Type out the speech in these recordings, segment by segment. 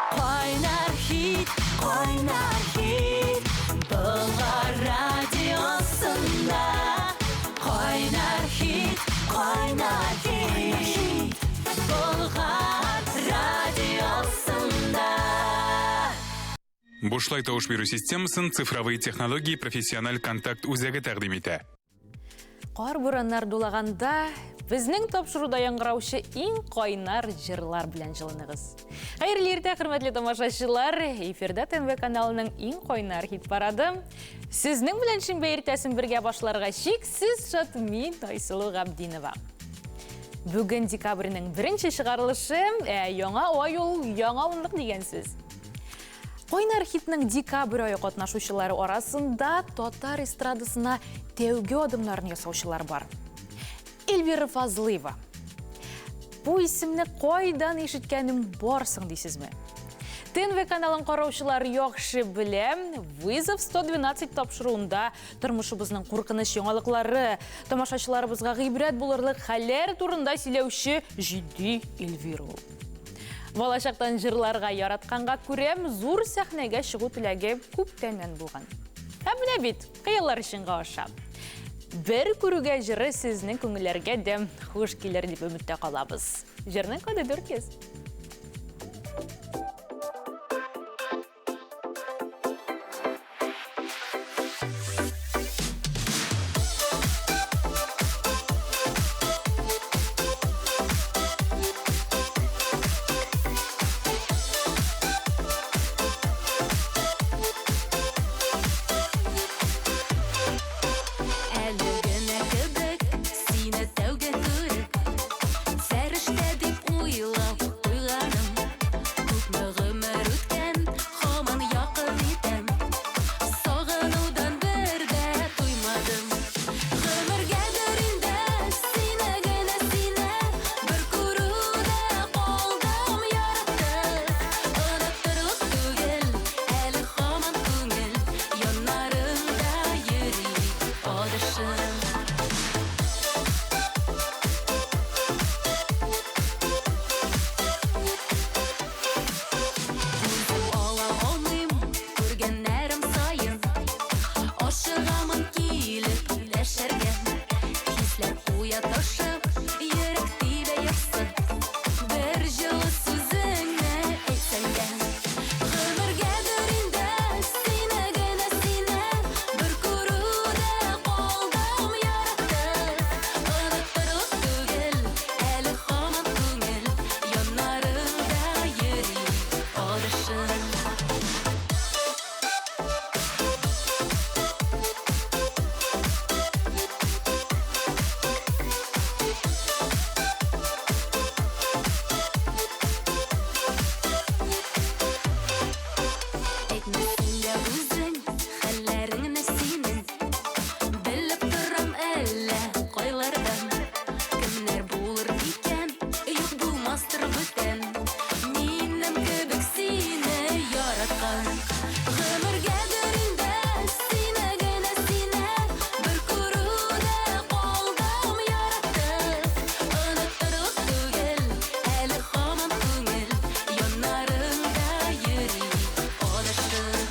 Кайнар хит, кайнар хит, Болгар радиосында. Кайнар хит, кайнар хит, Болгар радиосында. Бушлай тавыш бирү системасын Цифровые технологии профессиональ контакт үзәге тәкъдим итә. Кар-бураннар дулаганда, безнең тапшыруда яңгыраучы иң кайнар җырлар белән җылыныгыз. Хәерле иртә, хөрмәтле тамашачылар! Эфирда ТНВ каналының иң кайнар хит парады. Сезнең белән шимбә иртәсен бергә башларга чиксез шат мин, Айсылу Габдинова. Бүген декабрьнең беренче чыгарылышы, ә яңа ай ул яңа унлык дигән сүз. Кайнар хитның декабрь ае катнашучылары арасында татар эстрадасына тәүге адымнарын ясаучылар бар. Эльвира Фазлыева. Бу исемне кайдан ишеткәнем бар соң дисезме? ТНВ каналын караучылар яхшы белә, Вызов 112 тапшыруында тормышыбызның куркыныч яңалыклары, тамашачыларыбызга гыйбрәт булырлык хәлләр турында сөйләүче җитди Эльвира ул. Балачактан җырларга яратканга күрә, зур сәхнәгә чыгу теләге күптәннән булган. Һәм менә бит, хыяллар чынга аша. Бер күрүгә җыры сезнең күңелләргә дә хуш килер дип өметтә калабыз. Җырның коды 400. Әле генә кебек сине тәүге күреп, Фәрештә дип уйлап куйганым. Күпме гомер үткән, һаман якын итәм. Сагынудан бер дә туймадым. Гомергәдер инде сине генә сине бер күрүдә калдым яратып. Оныттырлык түгел, әле һаман күңел яннарыңда йөри адашым. Түзеп ала алмыйм, күргәннәрем саен Ашыгамын килеп дәшәргә. Хисләр куя ташып, йөрәк тибә ярсып. Бер җылы сүзеңне әйтсәң дә. Гомергәдер инде сине генә сине Бер күрүдә калдым яратып. Оныттырлык түгел, әле һаман күңел Яннарыңда йөри адашым. Әйтмәсең дә үзең хәлләреңне синең. Белеп торам әллә кайлардан. Кемнәр булыр икән, юк булмастыр бүтән. Минем кебек сине яраткан. Гомергәдер инде сине генә сине бер күрүдә калдым яратып. Оныттырлык түгел, әле һаман күңел яннарыңда йөри адашып.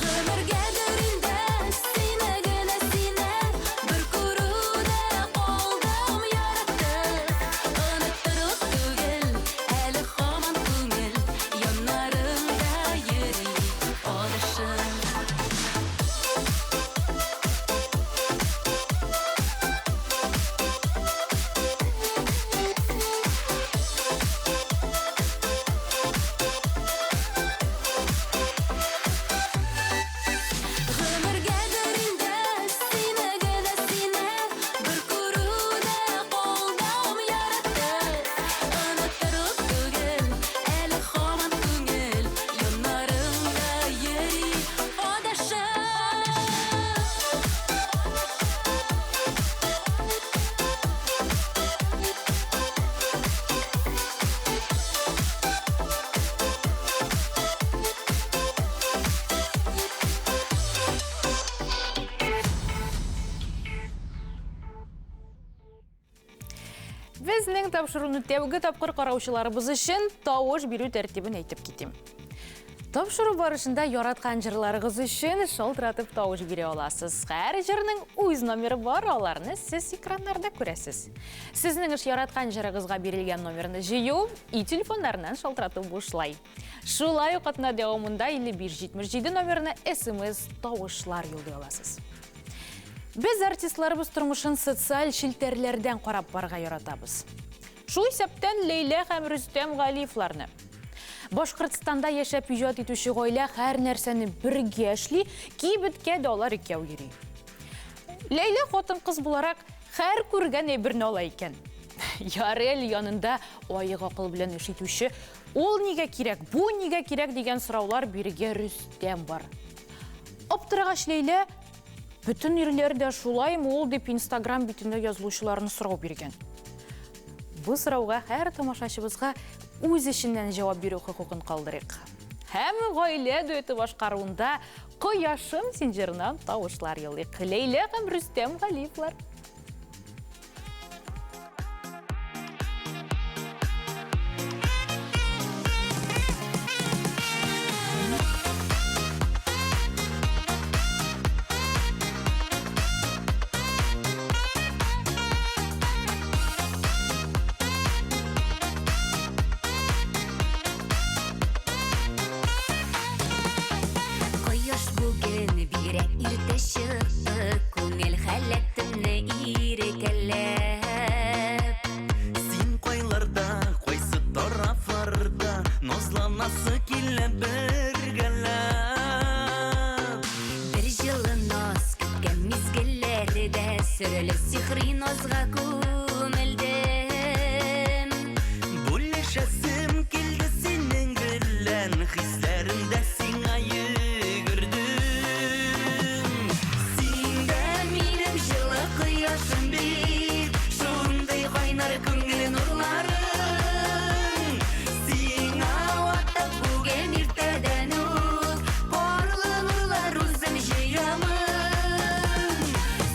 Гомергәдер инде сине генә сине бер күрүдә калдым яратып. Оныттырлык түгел, әле һаман күңел яннарыңда йөри адашып. Гомергәдер инде сине генә сине бер күрүдә калдым яратып. Оныттырлык түгел, әле һаман күңел яннарыңда йөри адашып. Безнең тапшыруны тәүге тапкыр караучыларыбыз өчен тавыш бирү тәртибен әйтеп китим. Тапшыру барышында яраткан җырларыгыз өчен шалтыратып тавыш бирә аласыз. Һәр җырның үз номеры бар, аларны сез экраннарда күрәсез. Сезнең эш яраткан җырыгызга бирелгән номерны җыю, өй телефоннарыннан шалтырату бушлай. Шулай ук атна дәвамында 5577 номерына смс тавышлар юллый аласыз. Без артистларыбыз тормышын социаль челтәрләрдән карап барырга яратабыз. Шул исәптән Ләйлә һәм Рөстәм Галиевларны. Башкортстанда яшәп иҗат итүче гаилә һәр нәрсәне бергә эшли, кибеткә дә алар икәү йөри. Ләйлә хатын-кыз буларак һәр күргән әйберне ала икән. Ярый әле янында аек акыл белән эш итүче, ул нигә кирәк, бу нигә кирәк дигән сораулар бирергә Рөстәм бар. Аптырагач Ләйлә, бөтен ирләр дә шулаймы ул дип Инстаграм битендә язылучыларны сорау биргән. Бу сорауга һәр тамашачыбызга үз эченнән җавап бирү хокукын калдырыйк. Һәм гаилә дуэты башкаруында Кояшым син җырыннан тавышлар юллыйк. Ләйлә һәм Рөстәм Галиевлар. Кояш бүген бигрәк иртә чыкты, күңел халәтемне иркәләп. Син кайларда, кайсы тарафларда, назланасы килә бергәләп. Бер җылы наз көткән мизгелләрдә сөрелеп сихри назга күмелдем. Бүлешәсем килде синең белән, хисләремдә сиңа йөгердем. Син дә минем җылы кояшым бит, шундый кайнар күңел нурларың. Сиңа атап бүген иртәдән үк парлы нурлар үзем җыямын.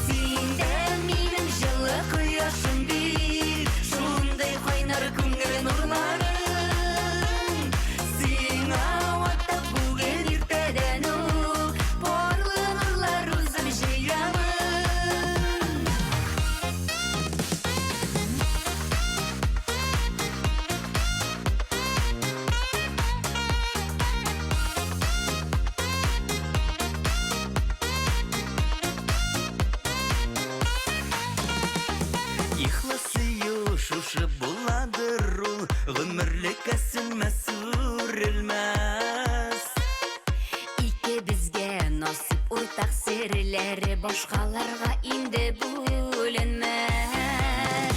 Син дә минем җылы кояшым бит, шундый кайнар күңел нурларың. Сиңа атап бүген иртәдән үк парлы нурлар үзем җыямын. Ихлас сөю шушы буладыр ул, гомерлеккә сүнмәс, сүрелмәс. Икебезгә насыйп уртак серләре башкаларга инде бүленмәс.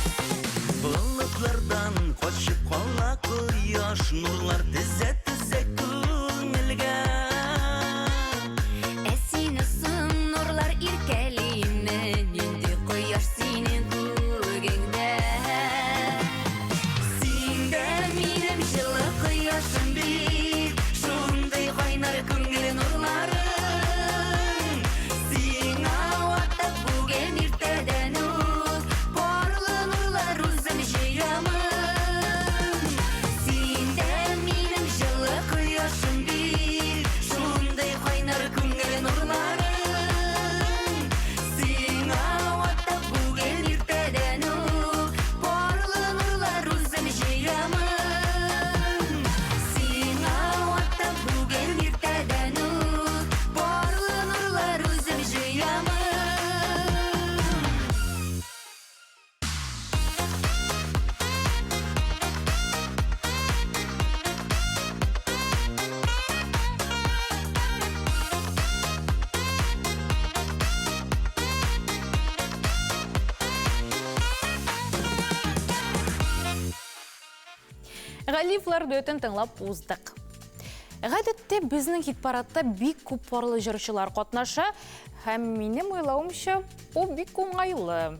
Болытлардан качып кала кояш, нурлар тезә-тезә күңелгә. Ә сине соң нурлар иркәлиме, нинди кояш синең күгеңдә? Син дә минем җылы кояшым бит, шундый кайнар күңел нурларың. Сиңа атап бүген иртәдән үк парлы нурлар үзем җыямын. Син дә минем җылы кояшым бит, шундый кайнар күңел нурларың. Сиңа атап бүген иртәдән үк парлы нурлар үзем җыямын. Сиңа атап бүген иртәдән үк парлы нурлар үзем җыямын. Галиевлар дуэтын тыңлап уздык. Гадәттә безнең хит-парадта бик күп парлы җырчылар катнаша һәм минем уйлавымча, бу бик уңайлы.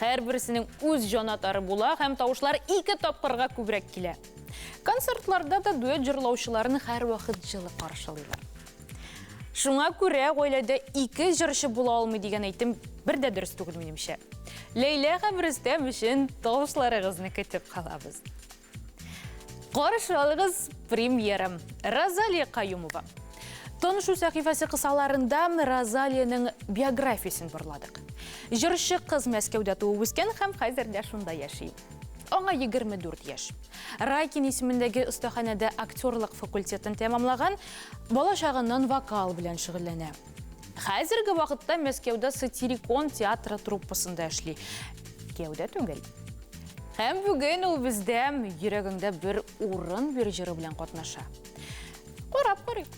Һәрберсенең үз җанатары була һәм тавышлар ике тапкырга күбрәк килә. Концертларда да дуэт җырлаучыларны һәрвакыт җылы каршылыйлар. Шуңа күрә гаиләдә ике җырчы була алмый дигән әйтем бер дә дөрес түгел минемчә. Ләйлә һәм Рөстәм өчен тавышларыгызны көтеп калабыз. Каршы алыгыз премьера. Розалия Каюмова. Танышу сәхифәсе кысаларында Розалиянең биографиясен барладык. Җырчы кыз Мәскәүдә туып үскән һәм хәзер дә шунда яши. Аңа 24 яшь. Райкин исемендәге остаханәдә актерлык факультетын тәмамлаган, бала чагыннан вокал белән шөгыльләнә. Хәзерге вакытта Мәскәүдә Сатирикон театры труппасында эшли. Кияүдә түгел. Һәм бүген ул бездә Йөрәгеңдә бер урын бир җыры белән катнаша. Карап карыйк.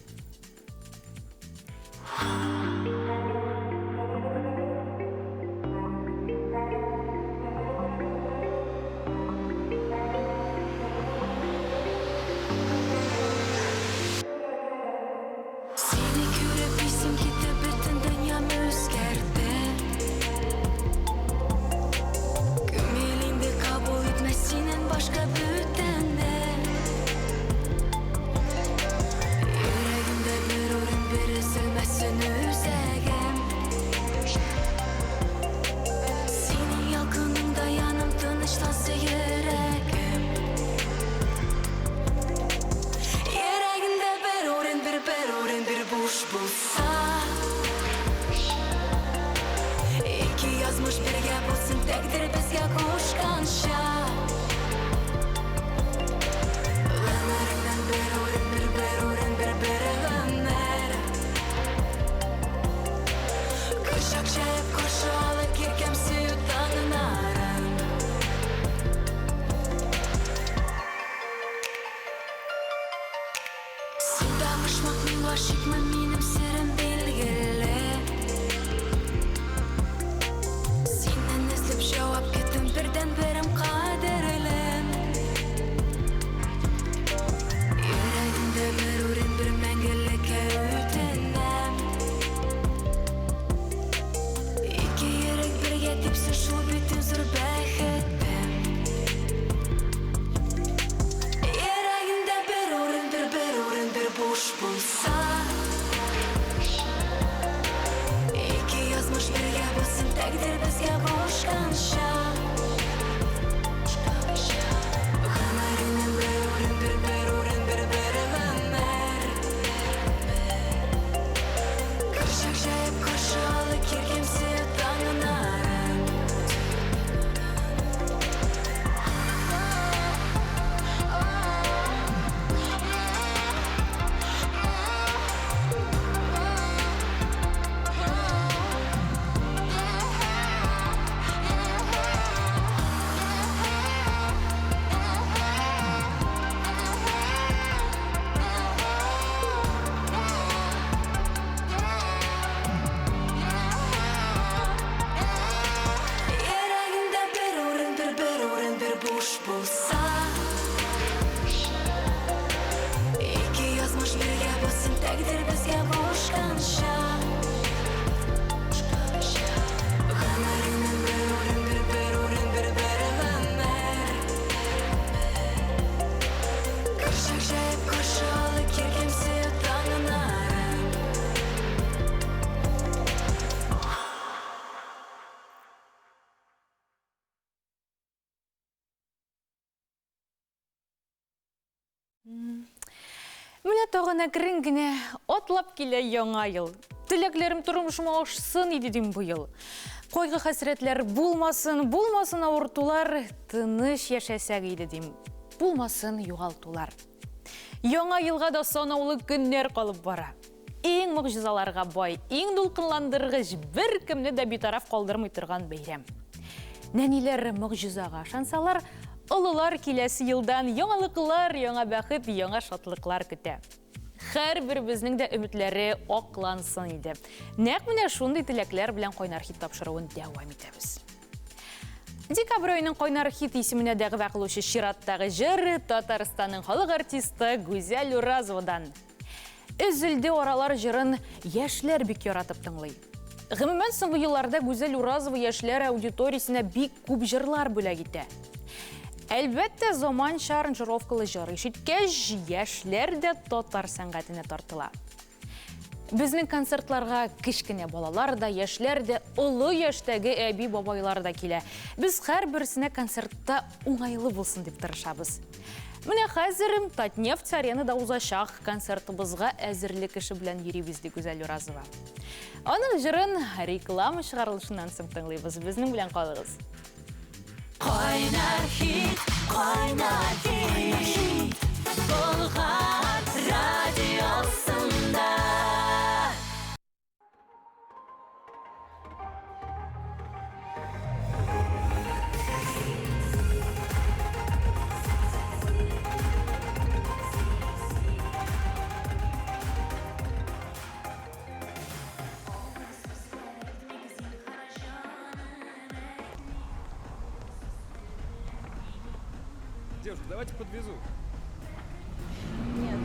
Сине күреп исем китте, бөтен дөньям үзгәрде. Күңел инде кабул итмәс синнән башка бүтәнне. Йөрәгемдә бер урын бир, өзелмәсен үзәгем. Синең ялкыныңда янам, тынычланса йөрәгем. Йөрәгемдә бер урын бир, бер урын бир, буш булса. Ике язмыш бергә булсын, тәкъдир безгә кушканча. Гомереңнән бер урын бир, бер урын бир, бер гомер. Кочак җәеп каршы алып иркәм сөю таңнарын. Син табышмак, мин гашыйкмын, минем серем билгеле. Синнән эзләп җавап көтәм, бердәнберем кадерлем. Йөрәгемдә бер урын бир, мәңгелеккә үтенәм. Ике йөрәк бергә типсә, шул бит иң зур бәхетем. Йөрәгемдә бер урын бир, бер урын бир, буш булса. Ике язмыш бергә булсын, тәкъдир безгә кушканча. Гомереңнән бер урын бир, бер урын бир, бер гомер. Кочак җәеп каршы алып иркәм сөю таңнарын. Йөрәгемдә бер урын бир, бер урын бир, буш булса. Ике язмыш бергә булсын, тәкъдир безгә кушканча. Гомереңнән бер урын бир, бер урын бир, бер гомер. Кочак җәеп каршы алып иркәм сөю таңнарын. Менә тагын әкрен генә атлап килә яңа ел. Теләкләрем тормышыма ашсын иде дим быел. Кайгы-хәсрәтләр булмасын, булмасын авыртулар, тыныч яшәсәк иде дим. Булмасын югалтулар. Яңа елга да санаулы көннәр калып бара. Иң могҗизаларга бай, иң дулкынландыргыч, беркемне дә битараф калдырмый торган бәйрәм. Нәниләр могҗизага ышансалар, олылар киләсе елдан яңалыклар, яңа бәхет, яңа шатлыклар көтә. Һәрберебезнең дә өметләре аклансын иде. Нәкъ менә шундый теләкләр белән Кайнар хит тапшыруын дәвам итәбез. Декабрь аеның Кайнар хит исеменә дәгъва кылучы чираттагы җыр Татарстанның халык артисты Гүзәл Уразовадан. Өзелде аралар җырын яшьләр бик яратып тыңлый. Гомумән, соңгы елларда Гүзәл Уразова яшьләр аудиториясенә бик күп җырлар бүләк итә. Әлбәттә, заманча аранжировкалы җыр ишеткәч, яшьләр дә татар сәнгатенә тартыла. Безнең концертларга кечкенә балалар да, яшьләр дә, олы яшьтәге әби-бабайлар да килә. Без һәрберсенә концертта уңайлы булсын дип тырышабыз. Менә хәзер Татнефть аренада узачак концертыбызга әзерлек эше белән йөрибез, ди Гүзәл Уразова. Аның җырын реклама чыгарылышыннан соң тыңлыйбыз. Безнең белән калыгыз. Кайнар хит, кайнар хит, Болгар радиосында. Девушка, давайте подвезу. Нет.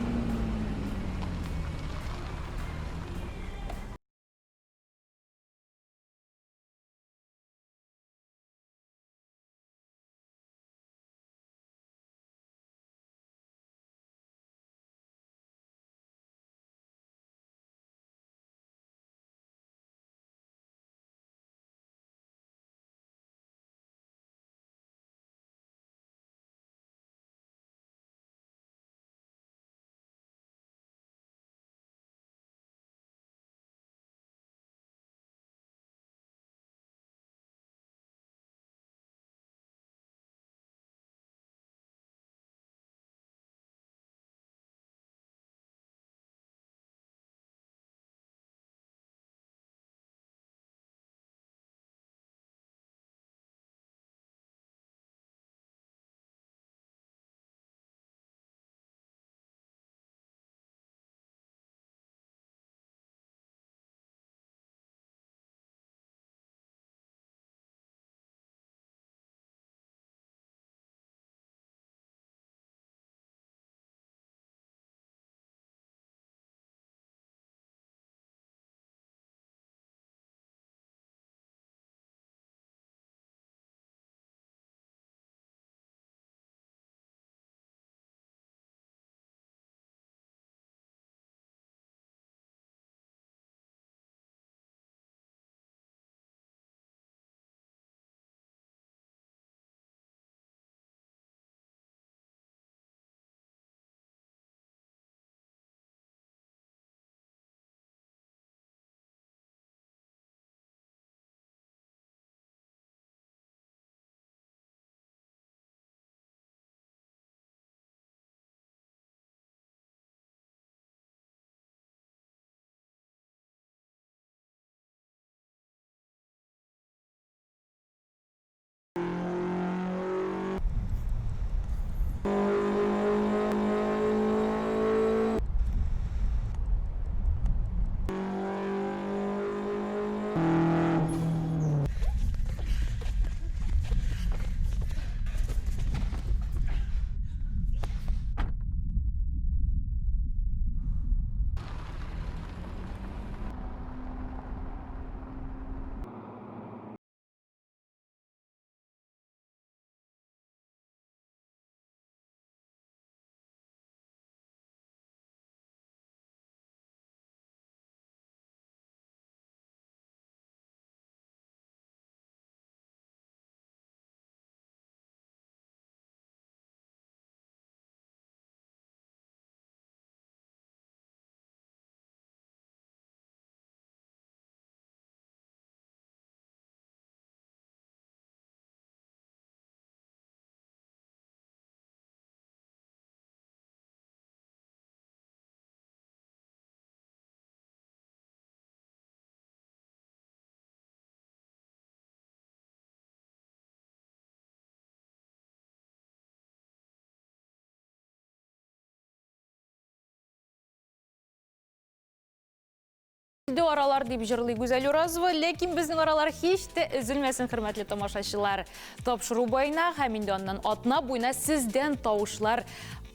Өзелде аралар дип җырлый Гүзәл Уразова, ләкин безнең аралар һич тә өзелмәсен, хөрмәтле тамашачылар. Тапшыру буена һәм инде аннан атна буена сездән тавышлар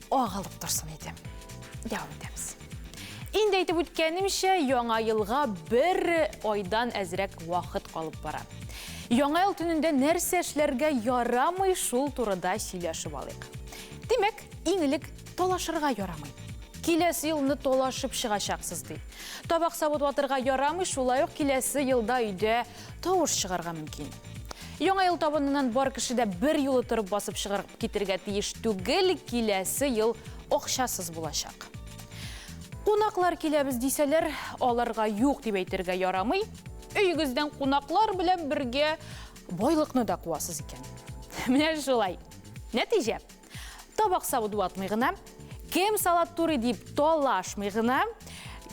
агылып торсын иде. Дәвам итәбез. Инде әйтеп үткәнемчә, яңа елга бер айдан әзрәк вакыт калып бара. Яңа ел төнендә нәрсә эшләргә ярамый, шул турыда сөйләшеп алыйк. Димәк, иң элек талашырга ярамый. Киләсе елны талашып чыгачаксыз, ди. Табак савыт ватырга ярамый, шулай ук киләсе елда өйдә тавыш чыгарга мөмкин. Яңа ел табыныннан бар кеше дә бер юлы торып басып чыгып китергә тиеш түгел, киләсе ел акчасыз булачак. Кунаклар киләбез дисәләр, аларга юк дип әйтергә ярамый. Өегездән кунаклар белән бергә байлыкны да куасыз икән. Менә шулай. Нәтиҗә. Табак савыт ватмый гына, кем салат турый дип талашмый гына,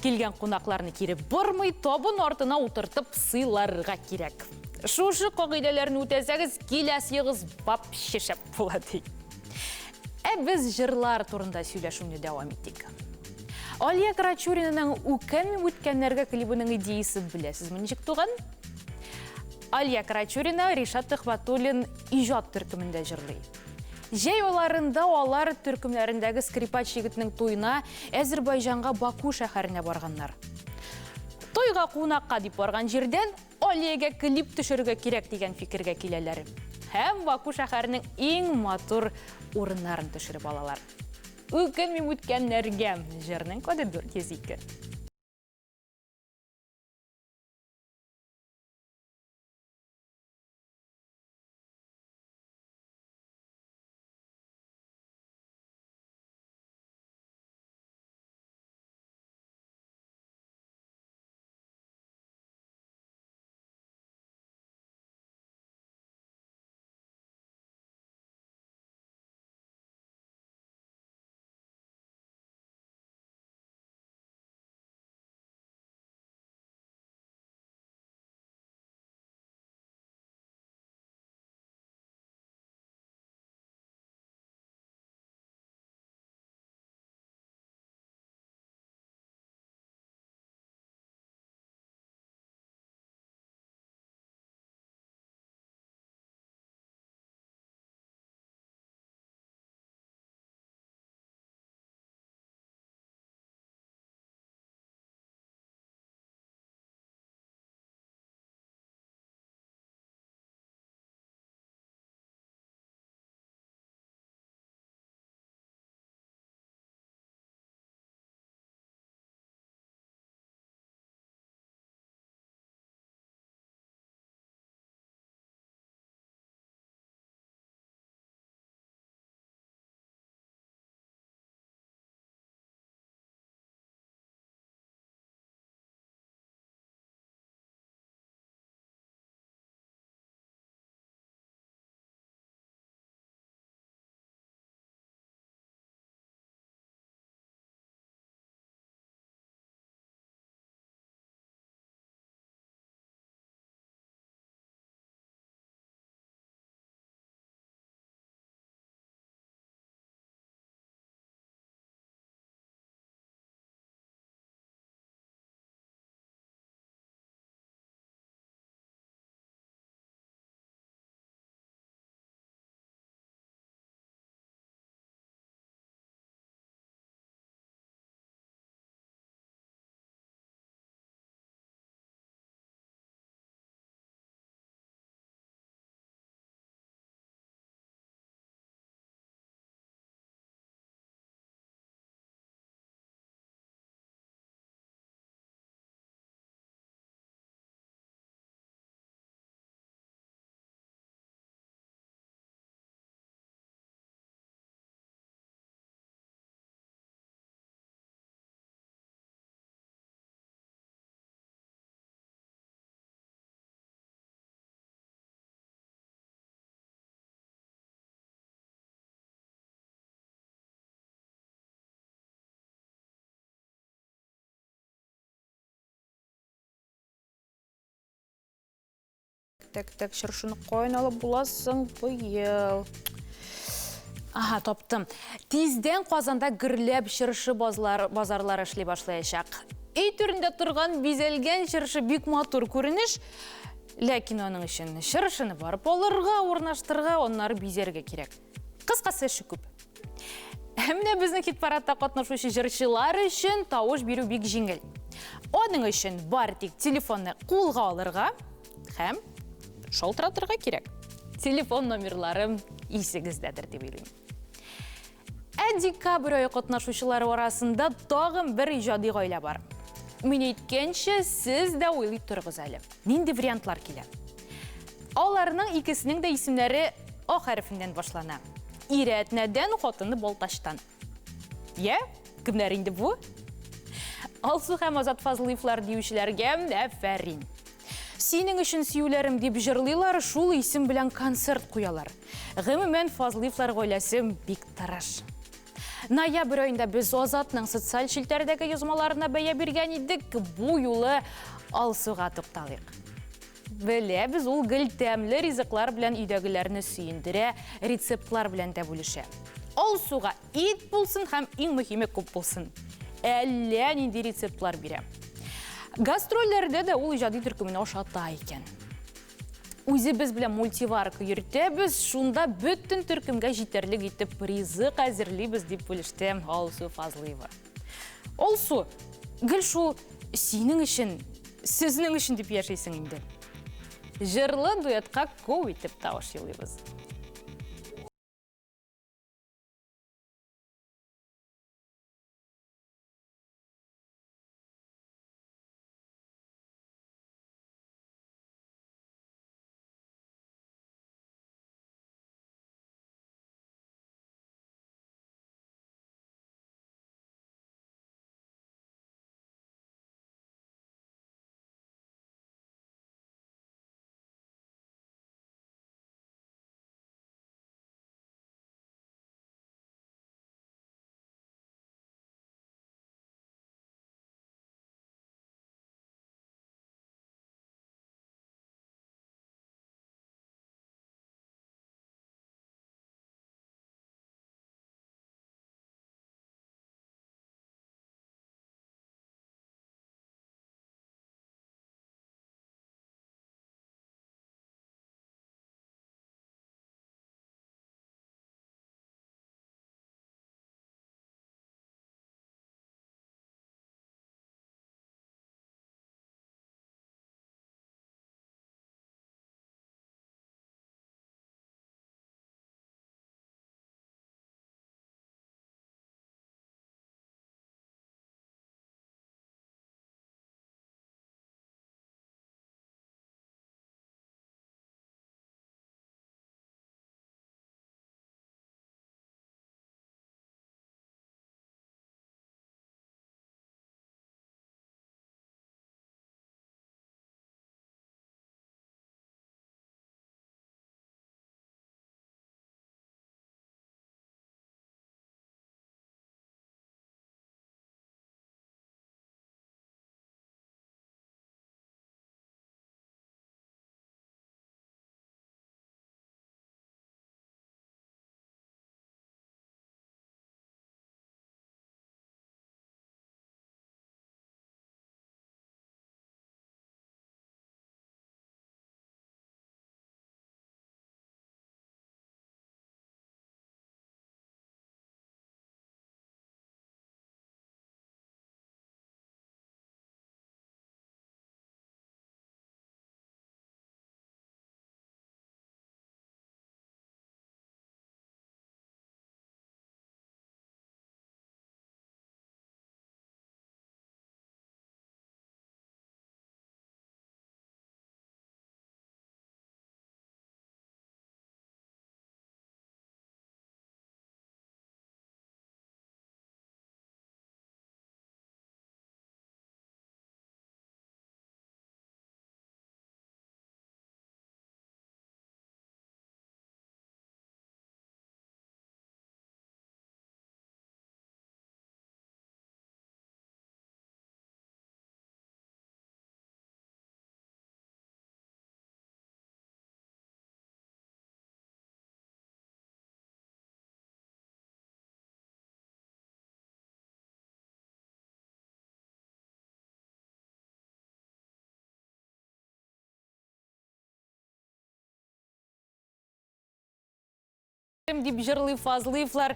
килгән кунакларны кире бормый, табын артына утыртып сыйларга кирәк. Шушы кагыйдәләрне үтәсәгез, киләсе елыгыз вообще шәп була ди. Ә без җырлар турында сөйләшүне дәвам итик. Алия Карачуринаның Үкенмим үткәннәргә клибының идеясе беләсезме ничек туган? Алия Карачурина Ришат Төхвәтуллин иҗат төркемендә җырлый. Җәй айларында алар төркемнәрендәге скрипач егетнең туена Әзербайҗанга Баку шәһәренә барганнар. Туйга кунакка дип барган җирдән Алиягә клип төшерергә кирәк дигән фикергә киләләр. Һәм Баку шәһәренең иң матур урыннарын төшереп алалар. Үкенмим үткәннәргә җырның коды 402. Так, так, чыршыны каян алып була соң быел? Ага, таптым. Тиздән Казанда гөрләп чыршы базарлары эшли башлаячак. Өй түрендә торган бизәлгән чыршы бик матур күренеш. Ләкин аның өчен чыршыны барып алырга, урнаштырырга, аннары бизәргә кирәк. Кыскасы, эше күп. Ә менә безнең хит-парадта катнашучы җырчылар өчен тавыш бирү бик җиңел. Аның өчен бар тик телефонны кулга алырга һәм шалтыратырга кирәк. Телефон номерлары исегездәдер дип уйлыйм. Ә декабрь ае катнашучылары арасында тагын бер иҗади гаилә бар. Мин әйткәнчә, сез дә уйлый торыгыз әле. Нинди вариантлар килә? Аларның икесенең дә исемнәре А хәрефеннән башлана. Ире Әтнәдән, хатыны Балтачтан. Йә, кемнәр инде бу? Алсу һәм Азат Фазлыевлар диючеләргә әфәрин. Синең өчен сөюләрем дип җырлыйлар, шул исем белән концерт куялар. Гомумән, Фазлыевлар гаиләсе бик тырыш. Ноябрь аенда без Азатның социаль челтәрдәге язмаларына бәя биргән идек. Бу юлы Алсуга тукталыйк. Беләбез, ул гел тәмле ризыклар белән өйдәгеләрне сөендерә, рецептлар белән дә бүлешә. Алсуга ит булсын һәм иң мөһиме күп булсын. Әллә нинди рецептлар бирә. Гастрольләрдә дә ул иҗади төркемен ашата икән. Үзебез белән мультиварка йөртәбез, шунда бөтен төркемгә җитәрлек итеп ризык әзерлибез, дип бүлеште Алсу Фазлыева. Алсу, гел шул синең өчен, сезнең өчен дип яшисең инде. Җырлы дуэтка күп итеп тавыш юлыйбыз. Дип җырлый Фазлыевлар.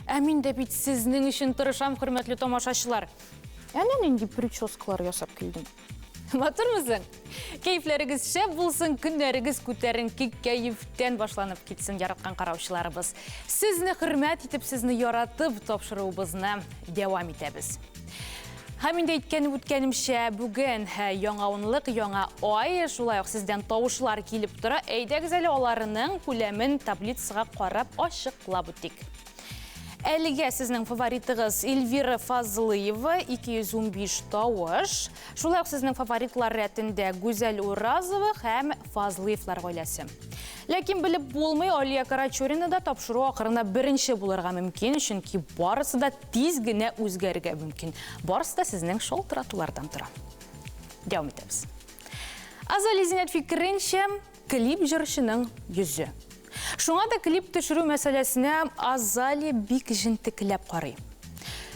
Ә мин дә бит сезнең өчен тырышам, хөрмәтле тамашачылар. Әнә нинди прическалар ясап килдем. Матурмысың? Кәефләрегез шәп булсын, көннәрегез күтәренке кәефтән башланып китсен, яраткан караучыларыбыз. Сезне хөрмәт итеп, сезне яратып тапшыруыбызны дәвам итәбез. Һәм инде әйткән үткәнемчә, бүген яңа унлык, яңа ай, шулай ук сездән тавышлар килеп тора. Әйдәгез әле аларның күләмен таблицага карап ачыклап үтик. Әлегә сезнең фаворитыгыз Эльвира Фазлыева, 215 тавыш. Шулай ук сезнең фаворитлар рәтендә Гүзәл Уразова һәм Фазлыевлар гаиләсе. Ләкин белеп булмый, Алия Карачурина да тапшыру ахырында беренче булырга мөмкин, чөнки барысы да тиз генә үзгәрергә мөмкин. Барысы да сезнең шалтыратулардан тора. Дәвам итәбез. Азалия Зиннәт фикеренчә, клип җырчының йөзе. Шуңа да клип төшерү мәсьәләсенә Азалия бик җентекләп карый.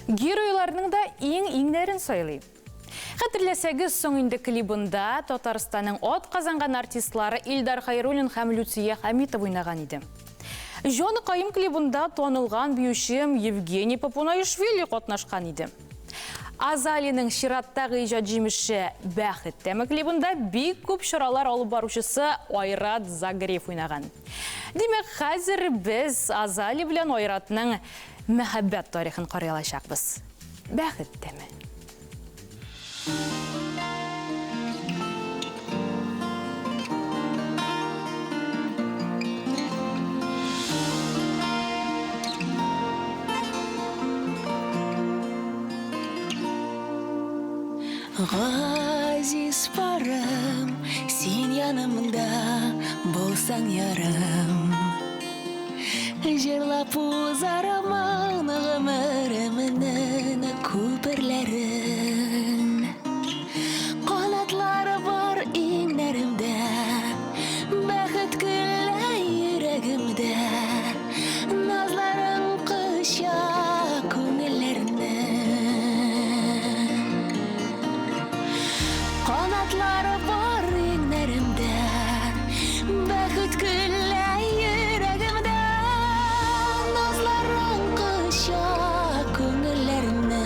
Геройларның да иң-иңнәрен сайлый. Хәтерләсәгез, соң инде клибында Татарстанның атказанган артистлары Илдар Хәйруллин һәм Люция Хәмитова уйнаган иде. Җаныкаем клибында танылган биюче Евгений Папунаишвили катнашкан иде. Азалиның чираттагы иҗат җимеше Бәхет тәме клибында бик күп чаралар алып баручысы Айрат Загрев уйнаган. Димәк, хәзер без Азали белән Айратның мәхәббәт тарихын карый алачакбыз. Бәхет тәме. Газиз парым, син янымда булсаң ярым. Җырлап узармын гомеремнең күперләрен. Канатлары бар иңнәремдә, бәхет көлә йөрәгемдә. Назларың коча күңелләрне. Канатлары бар иңнәремдә, бәхет көлә йөрәгемдә. Назларың коча күңелләрне.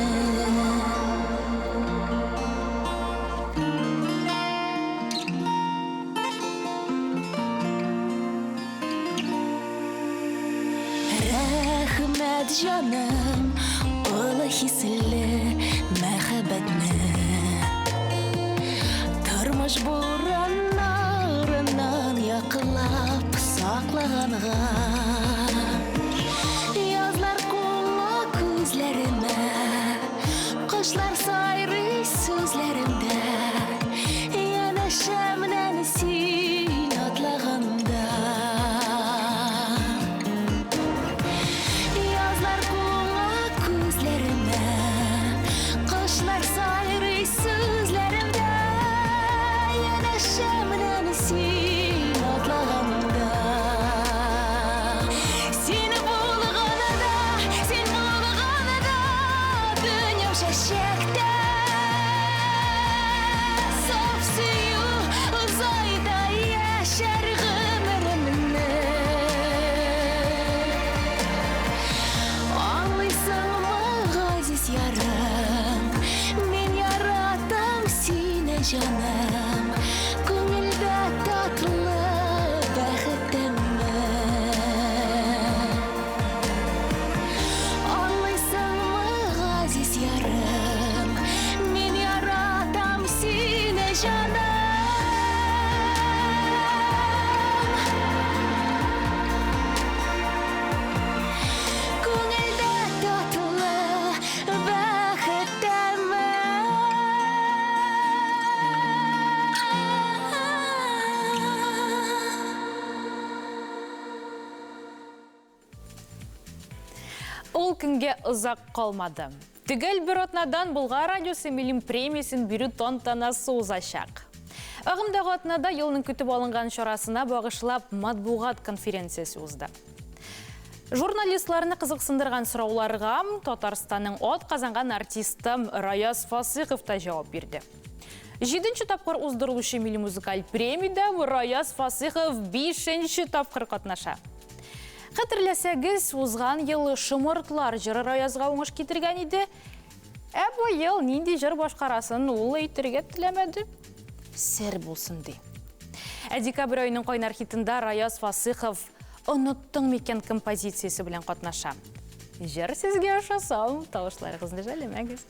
Рәхмәт, җаным, олы хисле мәхәббәтне. Тормыш бураннарыннан яклап саклаганга. Язлар куна күзләремә, кошлар сайрый сүзләремдә. Янәшәмнән син атлаганда. Язлар куна күзләремә, кошлар сайрый сүзләремдә. Янәшәмнән син атлаганда. Син булганда, син булганда, дөньям чәчәктә. Саф сөю озайда яшәр гомеремне. Аңлыйсыңмы, газиз ярым, мин яратам сине, җаным. Күңелдә татлы бәхет тәме. Аңлыйсыңмы, газиз ярым, мин яратам сине, җаным. Күңелдә татлы бәхет тәме. Ул көнгә озак калмады. Төгәл бер атнадан Болгар радиосы Милим премиясен бирү тантанасы узачак. Агымдагы атнада елның көтеп алынган чарасына багышлап матбугат конференциясе узды. Журналистларны кызыксындырган сорауларга Татарстанның атказанган артисты Раяз Фасыйхов та җавап бирде. Җиденче тапкыр уздырылучы милли музыкаль премиядә Раяз Фасыйхов бишенче тапкыр катнаша. Хәтерләсәгез, узган ел Шомыртлар җыры Раязга уңыш китергән иде. Ә бу ел нинди җыр башкарасын ул әйтергә теләмәде. Сер булсын ди. Ә декабрь аеның кайнар хитында Раяз Фасыйхов Оныттың микән композициясе белән катнаша. Җыр сезгә ошаса, тавышларыгызны жәлләмәгез.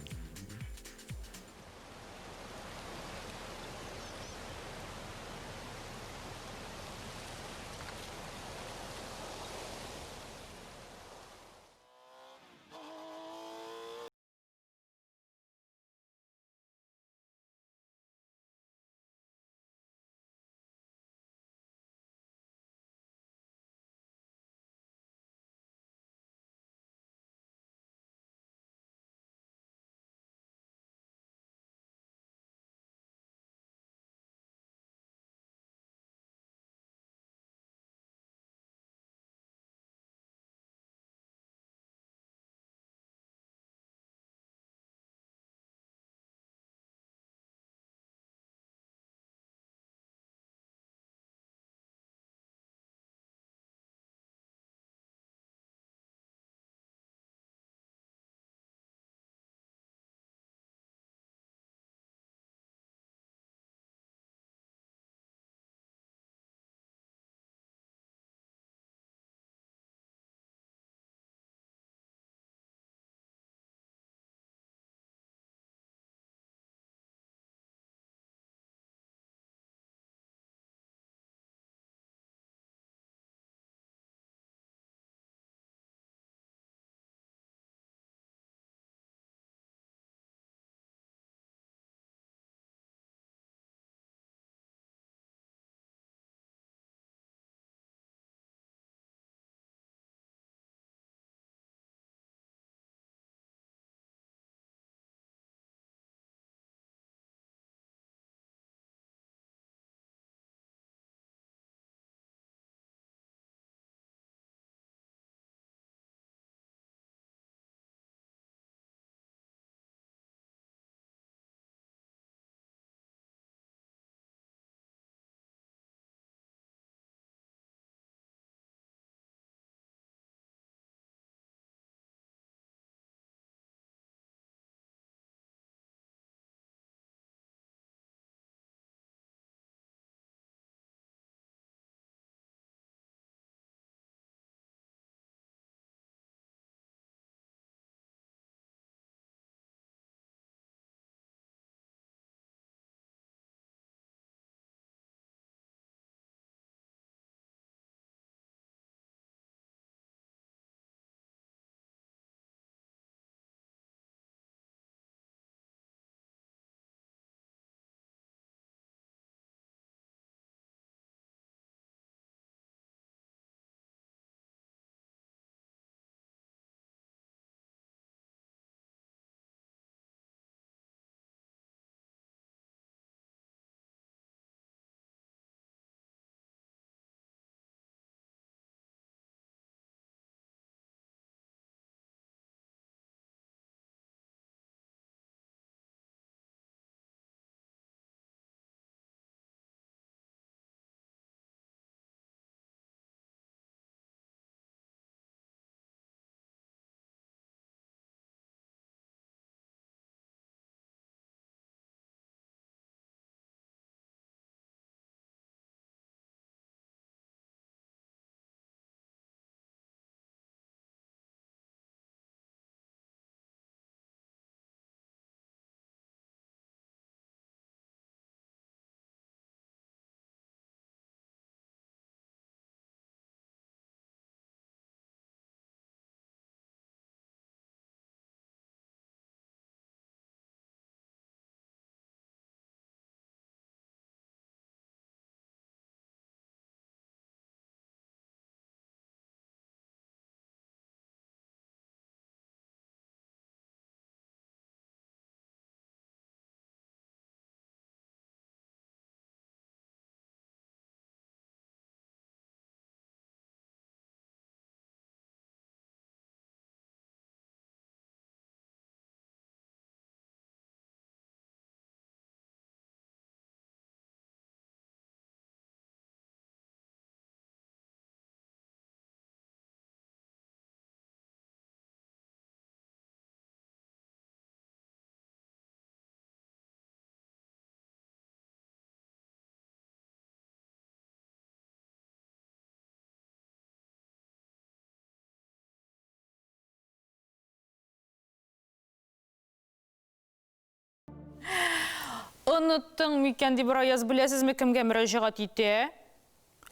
Оныттың микән дип Раяз беләсезме кемгә мөрәҗәгать итә?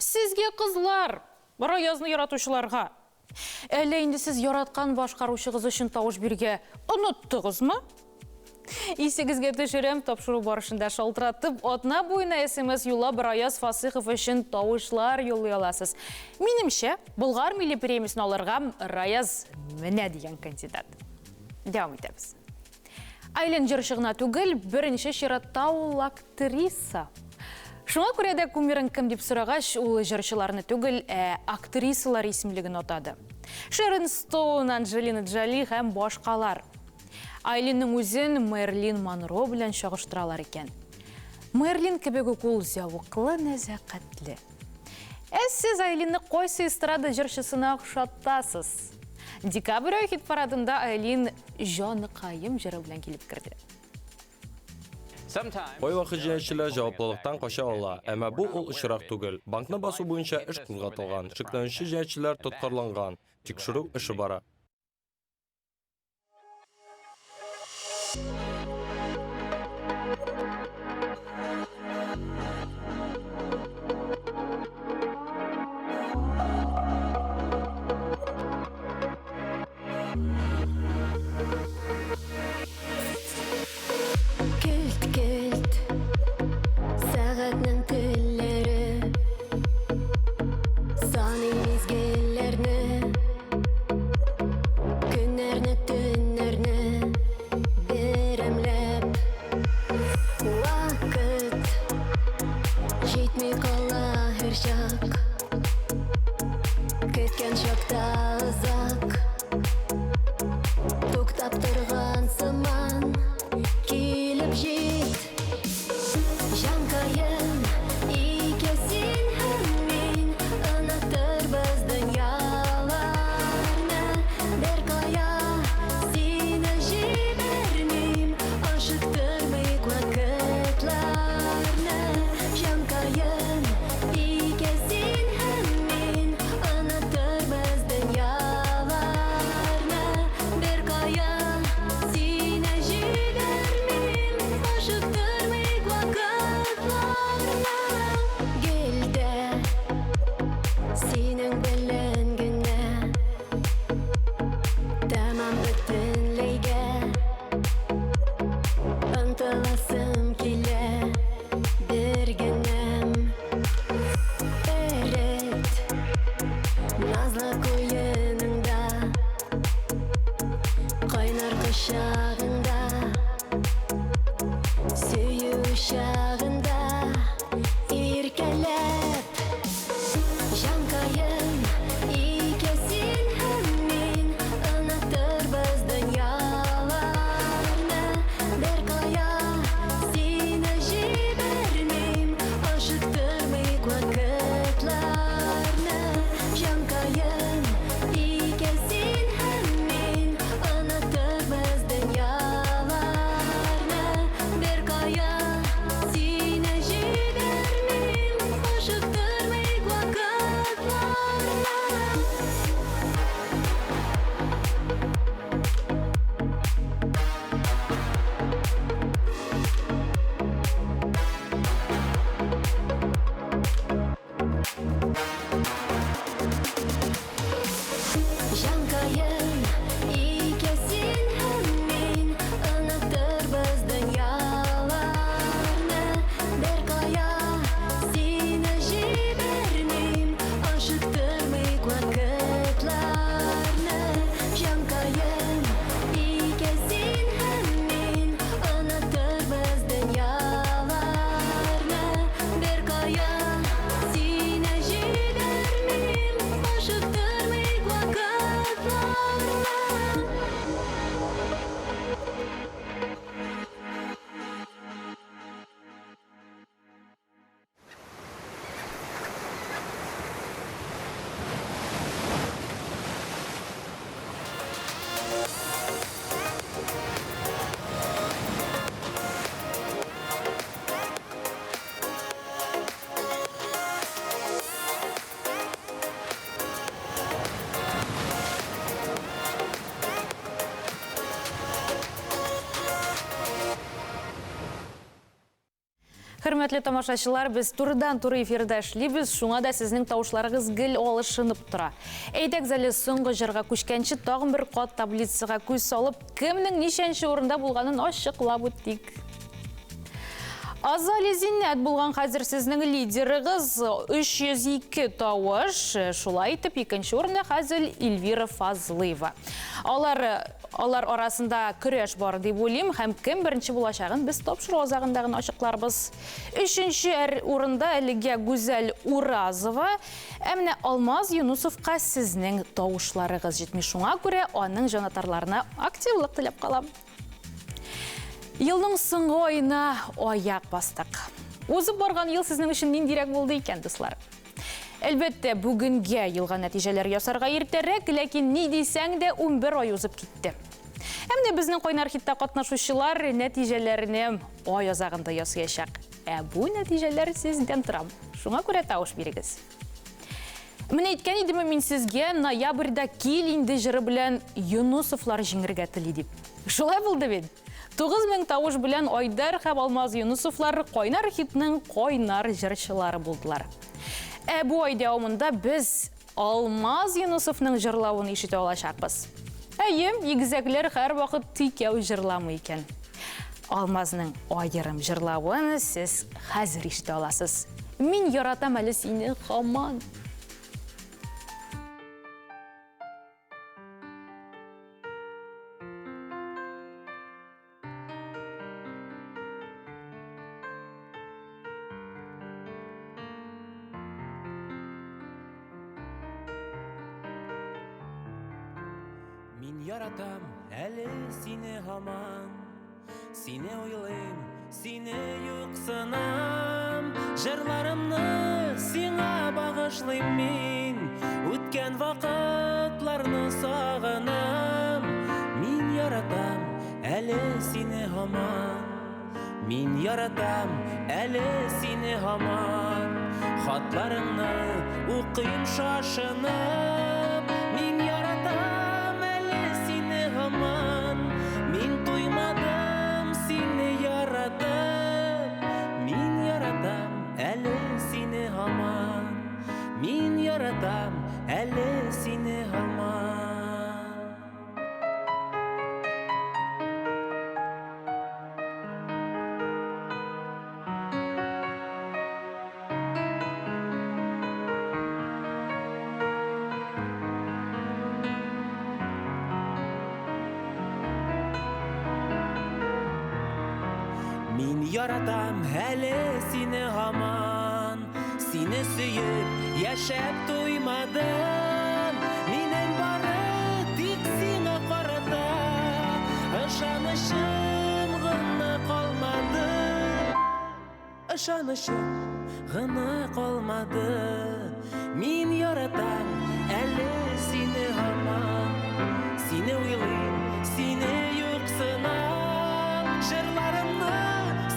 Сезгә, кызлар! Раязны яратучыларга! Әллә инде сез яраткан башкаручыгыз өчен тавыш бирергә оныттыгызмы? Исегезгә төшерәм, тапшыру барышында шалтыратып, атна буена смс юллап Раяз Фасыйхов өчен тавышлар юллый аласыз. Минемчә, Болгар милли премиясен алырга Раяз менә дигән кандидат. Дәвам итәбез. Айлин җырчы гына түгел, беренче чиратта ул актриса. Шуңа күрә дә кумирың кем дип сорагач, ул җырчыларны түгел, ә актрисалар исемлеген атады. Шерон Стоун, Анджелина Джоли һәм башкалар. Айлинның үзен Мерлин Монро белән чагыштыралар икән. Мерлин кебек үк ул зәвыклы, нәзакәтле. Ә сез Айлинны кайсы эстрада җырчысына охшатасыз? Декабрь ае хит-парадында Айлин Җаныкаем җыры белән килеп керде. Кайвакыт җинаятьчеләр җаваплылыктан кача ала, әмма бу ул очрак түгел. Банкны басу буенча эш кузгатылган, шикләнүче җинаятьчеләр тоткарланган, тикшерү эше бара. Келт-келт сәгатьнең телләре Саный мизгелләрне Көннәрне, төннәрне берәмләп Вакыт җитми кала һәрчак Көткән чакта озак Туктап торган сыман Килеп җит Җанкаем Икәү син һәм мин Онытырбыз дөньяларны Беркая сине җибәрмим Ашыктырмыйк вакытларны Җанкаем Икәү син һәм мин Онытырбыз дөньяларны Беркая сине җибәрмим Ашыктырмыйк вакытларны Гел дә синең белән генә Тәмам бөтенләйгә Ынтыласым килә бер генәм Эрет назлы куеныңда Кайнар кочагыңда Сөю чагында Иркәләп Җанкаем Икәү син һәм мин Онытырбыз дөньяларны Беркая сине җибәрмим Ашыктырмыйк вакытларны Җанкаем Икәү син һәм мин Онытырбыз дөньяларны Беркая сине. Хөрмәтле тамашачылар, без турыдан-туры эфирда эшлибез, шуңа да сезнең тавышларыгыз гел алышынып тора. Әйдәгез әле соңгы җырга күчкәнче тагын бер кат таблицага күз салып, кемнең ничәнче урында булганын ачыклап үтик. Азалия Зиннәт булган хәзер сезнең лидерыгыз 302 тавыш. Шулай итеп, икенче урында хәзер Эльвира Фазлыева. Алар алар арасында көрәш бар дип уйлыйм һәм кем беренче булачагын без тапшыру азагында гына ачыкларбыз. Өченче урында әлегә Гүзәл Уразова. Ә менә Алмаз Юнусовка сезнең тавышларыгыз җитми. Шуңа күрә аның җанатарларына активлык теләп калам. Елның соңгы аена аяк бастык. Узып барган ел сезнең өчен ниндирәк булды икән, дуслар? Әлбәттә, бүгенгә елга нәтиҗәләр ясарга иртәрәк, ләкин ни дисәң дә 11 ай узып китте. Ә менә безнең кайнар хитта катнашучылар нәтиҗәләрне ай азагында ясаячак. Ә бу нәтиҗәләр сездән тора. Шуңа күрә тавыш бирегез. Менә әйткән идемме мин сезгә, ноябрьдә Кил инде җыры белән Юнусовлар җиңергә тели дип. Шулай булды бит. 9000 тавыш белән Айдар һәм Алмаз Юнусовлар кайнар хитның кайнар җырчылары булдылар. Ә бу ай дәвамында без Алмаз Юнусовның җырлавын ишетә алачакбыз. Әйе, игезәкләр һәрвакыт икәү җырламый икән. Алмазның аерым җырлавын сез хәзер ишетә аласыз. Мин яратам әле сине һаман. Мин яратам әле сине һаман Сине уйлыйм, сине юксынам Җырларымны сиңа багышлыйм мин Үткән вакытларны сагынам Мин яратам әле сине һаман Мин яратам әле сине һаман Хатларыңны укыйм шашынып Мин яратам әле сине һаман Мин туймадым сине яратып Мин яратам әле сине һаман Мин яратам әле сине һаман Мин яратам әле сине һаман Сине сөеп яшәп туймадым Минем бары тик сиңа карата Ышанычым гына калмады Ышанычым гына калмады Мин яратам әле сине һаман Сине уйлыйм, сине юксынам Җырларымны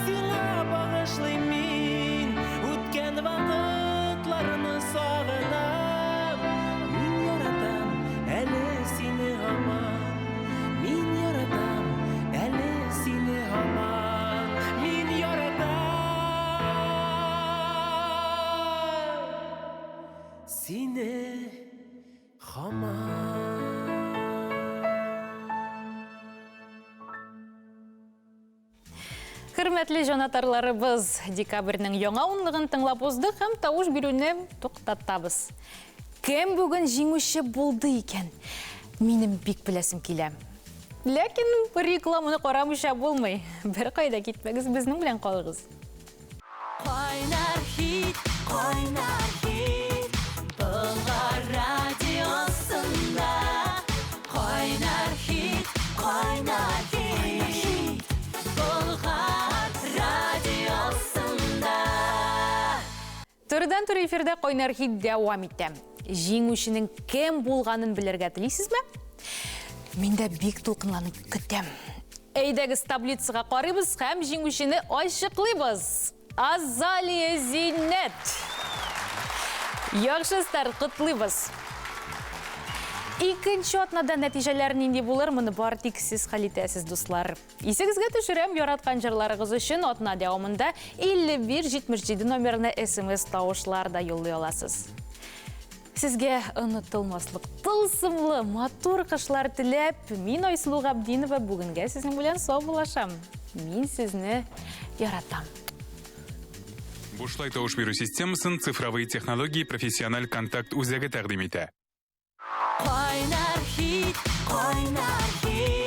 сиңа багышлыйм мин Үткән вакытларны сагынам Мин яратам әле сине һаман Мин яратам әле сине һаман Мин яратам сине һаман. Хөрмәтле җанатарларыбыз, декабрьнең яңа унлыгын тыңлап уздык һәм тавыш бирүне туктатабыз. Кем бүген җиңүче булды икән? Минем бик беләсем килә. Ләкин рекламаны карамыйча булмый. Беркая да китмәгез, безнең белән калыгыз. Кайнар хит, кайнар хит, Болгар радиосында. Кайнар хит, кайнар хит, Болгар радиосында. Турыдан-туры эфирда кайнар хит дәвам итә. Җиңүченең кем булганын белергә телисезме? Мин дә бик дулкынланып көтәм. Әйдәгез таблицага карыйбыз һәм җиңүчене ачыклыйбыз. Азалия Зиннәт. Яхшы старт, котлыйбыз. Икенче атнада нәтиҗәләр нинди булыр, моны бары тик сез хәл итәсез, дуслар. Исегезгә төшерәм, яраткан җырларыгыз өчен атна дәвамында 51 77 номерына смс тавышлар да юллый аласыз. Сезгә онытылмаслык тылсымлы, матур кышлар теләп, мин Айсылу Габдинова бүгенгә сезнең белән саубуллашам. Мин сезне яратам. Бушлай тавыш бирү системасын Цифровые технологии профессиональ контакт үзәге тәкъдим итә. Кайнар хит, кайнар хит.